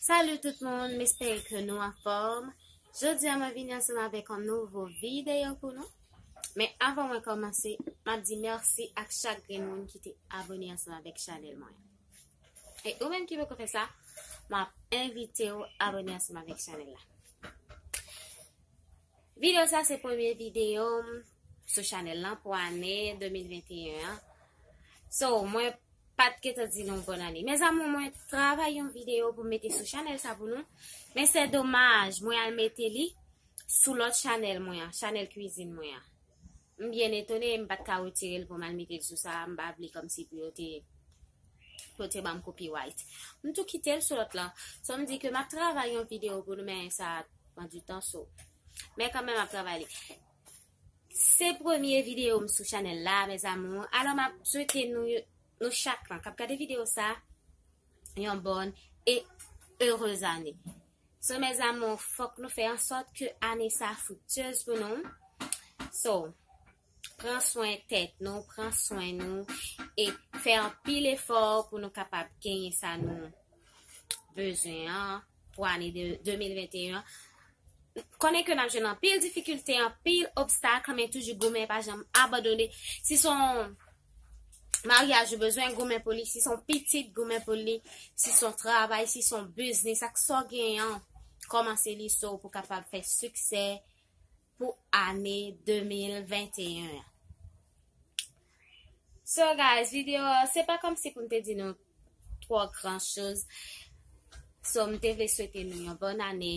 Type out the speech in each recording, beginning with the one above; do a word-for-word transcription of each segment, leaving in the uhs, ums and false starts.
Salut tout moun, m espere ke nou anfòm. Jodi a mwen vini ansanm avèk yon nouvo videyo pou nou. Men avan mwen kòmanse, m ap di mèsi ak chak grenn moun ki te abone ansanm avèk chanèl mwen. E ou menm ki poko fè sa, m ap envite w abone ansanm avèk chanèl la. Videyo sa se premye videyo m sou chanèl lan pou ane de mil venteyen an. So, mwen pa t gentan di nou bòn ane. Mes amours, mwen travay yon videyo pou m mete sou chanèl sa pou nou. Men se domaj, mwen al mete li sou lòt chanèl mwen an, chanèl kwizin mwen an. M byen etone, m pa t ka retire l pou m al mete l sou sa, m pa vle kòmsi pou yo te, pou yo te ban m copyright. M tou kite l sou lòt lan. So, m di ke m ap travay yon videyo pou nou, men sa pran du tan, so. Men kanmenm, m ap travay li. Se premye videyo m sou chanèl la, mes amours. Alò, m ap swete nou, nou chak lan k ap gade videyo sa, yon bòn e erez ane. So, mes amours, fòk nou fè an sòt ke ane sa friktyez pou nou. So, pran swen tèt nou, pran swen nou, e fè anpil efò pou nou kapab genyen sa nou bezwen an pou ane de, de mil venteyen an. Konnen ke n ap jwenn anpil difikilte, anpil obstak, men toujou goumen, pa janm abandone. Si se yon maryaj ou bezwen, goumen pou li. Si se yon pitit, goumen pou li. Si se yon travay, si se yon biznis, ak sa w genyen an, kòmanse li, so, pou kapab fè siksè pou ane de mil venteyen an. So, guys, videyo a, se pa kòmsi pou m te di nou twò gran choz. So, m te vle swete nou yon bòn ane.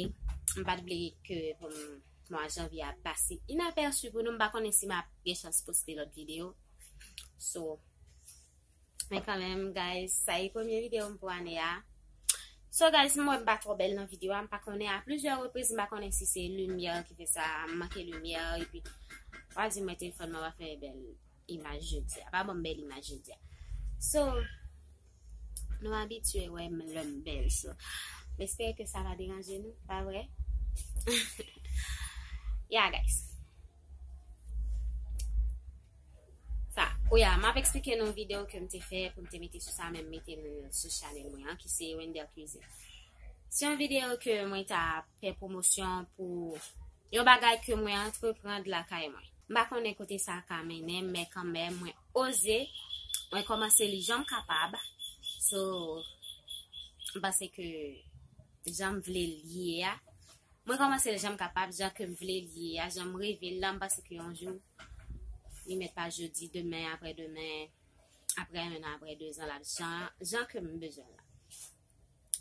M pa t vle ke pou m, mwa janvye a pase inapèsi pou nou. M pa konnen si m ap gen chans poste lòt videyo. So, men kanmenm, guys, sa e premye videyo m pou ane a. So, guys, m wè m pa twò bèl nan videyo a. M pa konnen, a plizyè repriz, m pa konnen si se limyè ki fè sa, m manke limyè, epi, w a di mwen telefòn mwen pa fè bèl imaj jodi a. Pa ban m bèl imaj jodi a. So, nou abitye wè m lè m bèl, so. M espere ke sa pa deranje nou, pa vre? Yeah, guys. Sa, o ya, m ap eksplike nou videyo ke m te fè pou m te mete sou sa, men m mete l sou chanèl mwen an, ki se Wender Cuisine. Se yon videyo ke mwen ta fè pwomosyon pou yon bagay ke mwen antreprann lakay mwen. M pa konnen kote sa ka mennen m, men kanmenm, mwen oze, mwen kòmanse li jan m kapab. So, m panse ke jan m vle l ye a, mwen kòmanse l jan m kapab, jan ke m vle l ye a, jan m reve l la, m panse ke yon jou, li mèt pa jodi, demen, aprè demen, aprè en an, aprè de zan, l ap jan, jan ke m bezwen l la.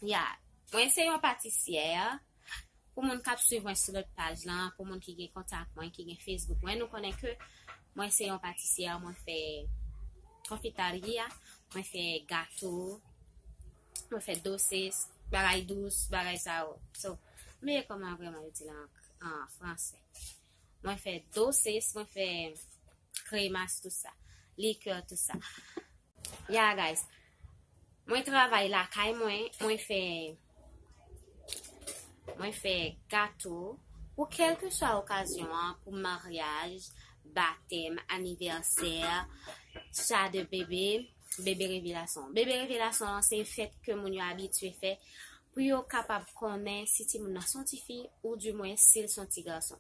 Ya, mwen se yon patisyè. Pou moun k ap swiv mwen sou lòt paj lan, pou moun ki gen kontak mwen, ki gen Facebook mwen, nou konnen ke mwen se yon patisyè, mwen fè konfitarya, mwen fè gato, mwen fè doses, bagay dous, bagay sa yo. So, m bliye kòman vrèman yo di l an, an fransè. Mwen fè doses, mwen fè kremas, tout sa. Likè, tout sa. Ya, guys. Mwen travay lakay mwen, mwen fè, mwen fè gato pou kèlkeswa okazyon an, pou maryaj, batèm, anivèsè, cha de bebe, bebe revelasyon. Bebe revelasyon an se fèt ke moun yo abitye fè pou yo kapab konnen si timoun nan se yon tifi ou dimwen si l se yon ti gason.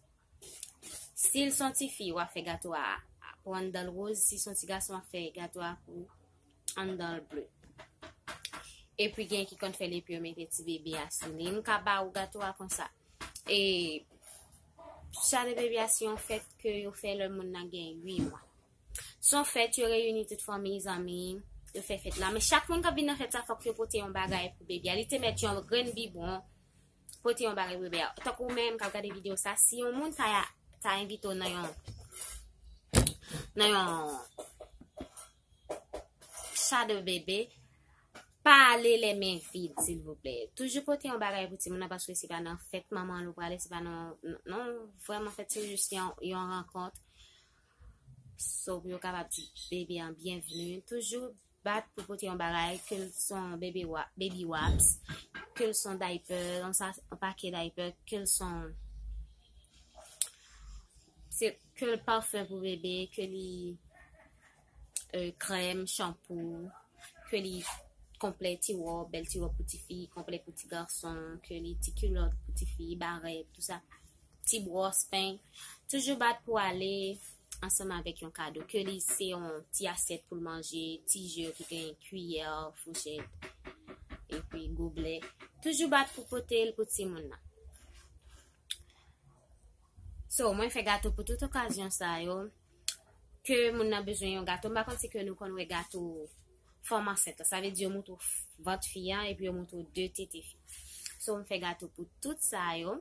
Si l se yon tifi, w ap fè gato a pou anndan l woz. Si se yon ti gason, w ap fè gato a pou anndan l ble. Epi gen ki konn fè l epi yo mete ti bebe a sou li. M ka ba ou gato a konsa. E cha de bebe a se yon fèt ke yo fè lè moun nan gen uit mwa. Se yon fèt, yo reyini tout fanmi, zanmi, yo fè fèt la. Men chak moun k ap vin nan fèt sa, fòk yo pote yon bagay pou bebe a. Li te mèt yon grenn bibwon, pote yon bagay pou bebe a. Tankou ou menm k ap gade videyo sa, si yon moun ta, ta envite w nan yon, nan yon cha de bebe, pa ale lè men vid, silvouplè. Toujou pote yon bagay pou timoun nan, paske se pa nan fèt manman l ou prale, se pa nan, non, vrèman fèt, se jis yon, yon rankont. So, pou yo kapab di bebe an byenvni. Toujou bat pou pote yon bagay, ke l se yon baby wa-, baby wipes, ke l se yon diaper, yon sa, yon pake diaper, ke l se yon, se, ke l pafen pou bebe, ke li, euh, krèm, chanpou, ke li konplè ti wòb, bèl ti wòb pou tifi, konplè pou ti gason, ke li ti kilòt pou tifi, barèt, tou sa. Ti bwòs, peny. Toujou bat pou ale ansanm avèk yon kado. Ke li se yon ti asyèt pou l manje, ti je ki gen kiyè, fouchèt, epi goblè. Toujou bat pou pote l pou timoun nan. So, mwen fè gato pou tout okazyon sa yo. Ke moun nan bezwen yon gato. M pa konn si ke nou konn wè gato fanm ansent la. Sa vle di yo montre w vant fi an epi yo montre w de tete fi. So, m fè gato pou tout sa yo.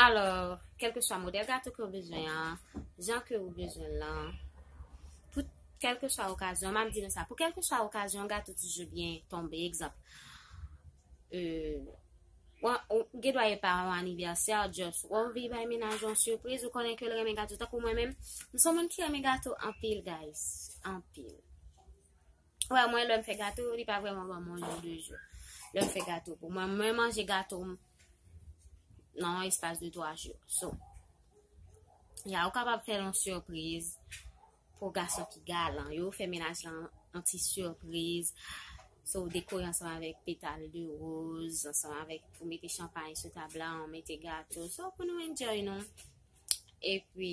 Alò, kèlkeswa modèl gato ke w bezwen an, jan ke w bezwen l lan, pou kèlkeswa okazyon, m ap di nou sa, pou kèlkeswa okazyon, gato toujou byen tonbe. Egzanp, euh, w, w gen dwa e pa yon anivèsè, just, w anvi bay mennaj ou yon sipriz, ou konnen ke l renmen gato, tankou mwen menm, m se yon moun ki renmen gato anpil, guys, anpil. Wè, mwen, lè m fè gato, li pa vrèman ban mwen yon jou, de jou. Lè m fè gato pou mwen, mwen manje gato m nan yon espas de twa jou. So, ya, ou kapab fè l yon sipriz pou gason ki galan yo, fè mennaj lan yon ti sipriz. So, ou dekore ansanm avèk petal de woz, ansanm avèk, ou mete chanpay sou tab la, ou mete gato. So, pou nou enjoy nou. Epi,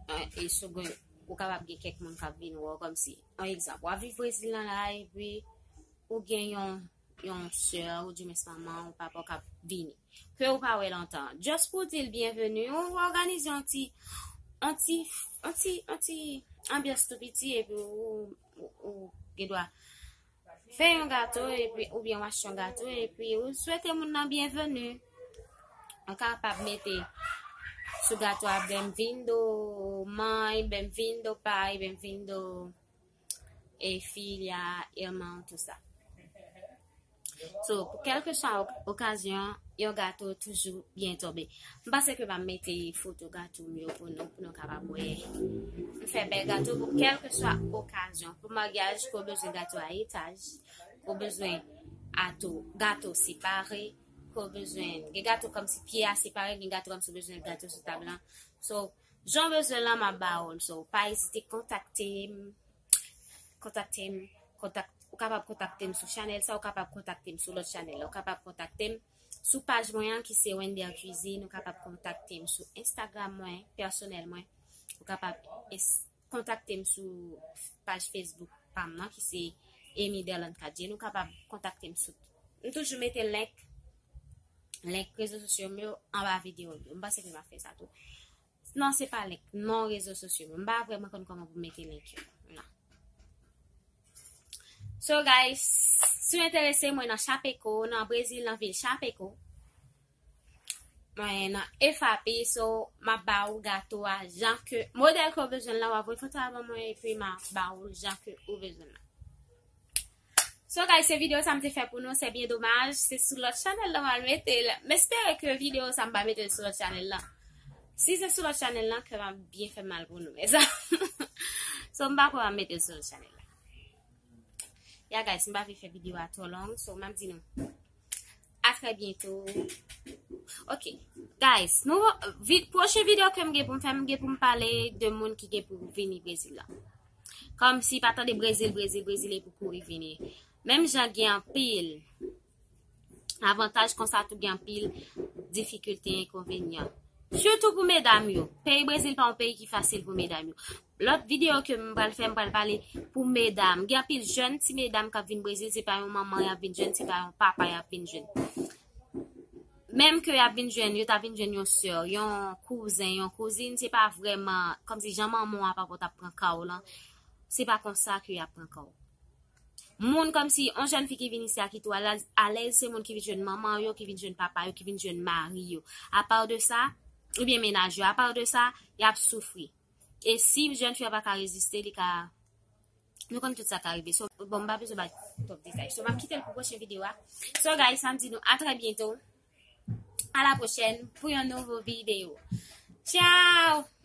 e, e so gen, ou kapab gen kèk moun k ap vin wè w kòmsi. Yon egzanp, w ap viv Brezil nan la, epi ou gen yon, yon sè, oudimwens manman ou papa w k ap vini. Ke ou pa wè lontan. Just pou w di l byenveni, ou òganize yon ti, yon ti, yon ti, yon ti anbyans tou piti, epi ou, ou, ou gen dwa fè yon gato, epi, oubyen w achte yon gato, epi ou swete moun nan byenveni. Ou kapab mete sou gato a benvindo mãe, benvindo pai, benvindo e filha, irmão, tout sa. So, pou kèlkeswa ok-, okazyon, yon gato toujou byen tonbe. M panse ke m ap mete foto gato m yo pou nou, pou nou kapab wè. M fè bèl gato pou kèlkeswa okazyon. Pou maryaj, ke w bezwen gato a etaj, ke w bezwen ato, gato separe, ke w bezwen, gen gato kòmsi pye a separe, gen gato kòmsi w bezwen gato sou tab lan. So, jan w bezwen l lan, m ap ba w l. So, pa ezite kontakte m, kontakte m, kontak-, ou kapab kontakte m sou chanèl sa, ou kapab kontakte m sou lòt chanèl la, ou kapab kontakte m sou paj mwen an ki se Wender Cuisine, ou kapab kontakte m sou Instagram mwen, pèsonèl mwen, ou kapab es-, kontakte m sou paj Facebook pa m nan ki se Amy Derlande Cadienne, ou kapab kontakte m sou, m toujou mete link, link rezo sosyo m yo anba videyo m yo. M panse ke m ap fè sa tou. Non, se pa link, non rezo sosyo m yo. M pa vrèman konn kòman pou mete link yo. Non. So, guys, si w enterese, mwen nan Chapecó, nan Brezil, nan vil Chapecó. Mwen nan F A P, so, m ap ba ou gato a jan ke, modèl ke w bezwen l lan, w ap voye foto a ban mwen, epi m ap ba ou l jan ke ou bezwen l lan. So, guys, se videyo sa m te fè pou nou, se byen domaj, se sou lòt chanèl lan m al mete l. M espere ke videyo sa m pa mete l sou lòt chanèl lan. Si se sou lòt chanèl lan, kè m ap byen fè mal pou nou, mezanmi. So, m pa kwè m ap mete l sou lòt chanèl lan. Ya, guys, m pa vle fè videyo a twò long, so, m ap di nou, à très bientôt. Ok, guys, nou, vi-, pwochen videyo ke m gen pou m fè, m gen pou m pale de moun ki gen pou vini Brezil la. Kòmsi pa tande Brezil, Brezil, Brezil, epi kouri vini. Menm jan gen anpil avantaj, konsa tou gen anpil difikilte, enkonvenyan. Sitou pou medam yo. Peyi Brezil pa yon peyi ki fasil pou medam yo. Lòt videyo ke m pral fè, m pral pale pou medam. Gen anpil jèn ti medam k ap vin Brezil, se pa yon manman y ap vin jwenn, se pa yon papa y ap vin jwenn. Menm ke y ap vin jwenn, yo ta vin jwenn yon sè, yon kouzen, yon kouzin, se pa vrèman, kòmsi jan manman w a papa w t ap pran ka w lan, se pa konsa ke y ap pran ka w. Moun kòmsi, yon jèn fi ki vin isi a ki tou alèz, alèz, se moun ki vin jwenn manman yo, ki vin jwenn papa yo, ki vin jwenn mari yo. Apa de sa, oubyen mennaj yo, apa de sa, y ap soufri. E si jèn fi a pa ka reziste, li ka, nou konn tout sa ka rive. So, bon, m pa bezwen bay twòp detay. So, m ap kite l pou pwochen videyo a. So, guys, sa m di nou, à très bientôt. À la prochaine pour yon nouvo videyo. Ciao!